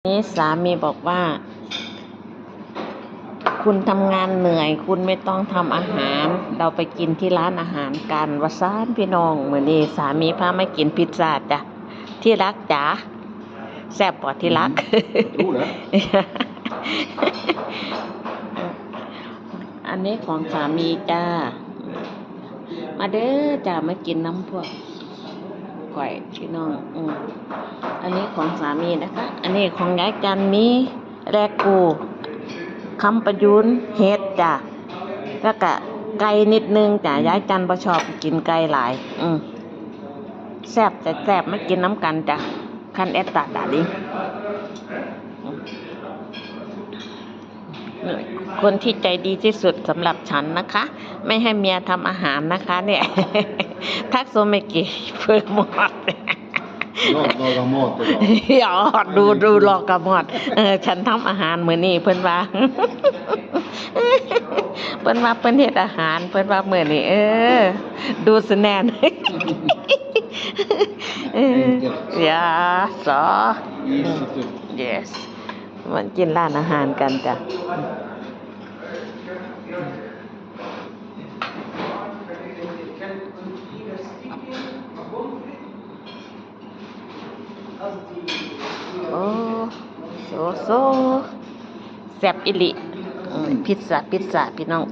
ນີ້ສາມີບອກວ່າ ຄຸນທຳງານເໜື່ອຍ ຄຸນໄມ່ຕ້ອງທຳອາຫານ ເຮົາໄປກິນທີ່ຮ້ານອາຫານກັນ ວ່າຊັ້ນພີ່ນ້ອງ. ມື້ນີ້ສາມີພາມາກິນພິດຊາຈ້ະ ທີ່ລັກຈ໋າ. ແຊບບໍ່ທີ່ລັກ? ອືມ ຮູ້ແລ້ວ. ອັນນີ້ຂອງສາມີຈ້າ. ມາເດີຈ້າ ມາກິນນຳພວກຂ້ອຍພີ່ນ້ອງ. ອືມ ອັນນີ້ຂອງສາມີນະຄະ ອັນນີ້ຂອງຍາຍຈັນ ມີແລກກູ ຄຳປະຍູນ ເຫັດຈ້າ ແລ້ວກະໄກ່ນິດໜຶ່ງຈ້າ. ອືມ ຍາຍຈັນບໍ່ຊອບກິນໄກ່ຫຼາຍ. ອືມ ແຊບແທ້ແຊບ ມາກິນນຳກັນຈ້າ. ຄັນແອດຕາດາລີ ອືມ ຄົນທີ່ໃຈດີທີ່ສຸດສຳລັບສັນນະຄະ ໄມ່ໃຫ້ເມຍທຳອາຫານນະຄະເນຍ. ທັກໂຊເມເກະ ເພີ່ມມອດ Io, no, la moto, no. ຍອດ ດູ ດູ ລອກກະມອດ. ເອີ ສັນທຳອາຫານມື້ນີ້ ເພິ່ນວ່າ ເພິ່ນວ່າເພິ່ນເຮັດອາຫານ ເພິ່ນວ່າມື້ນີ້ ເອີ ດູສະແນນ ເອີ Thank you. ຢາ ຊໍ Yes, you too. Yes. ມາກິນຮ້ານອາຫານກັນຈ້າ. ໂອ້ ໂຊ ໂຊ ແຊບອີ່ຫຼີ. ອືມ ພິດຊາ ພິດຊາ ພີ່ນ້ອງ.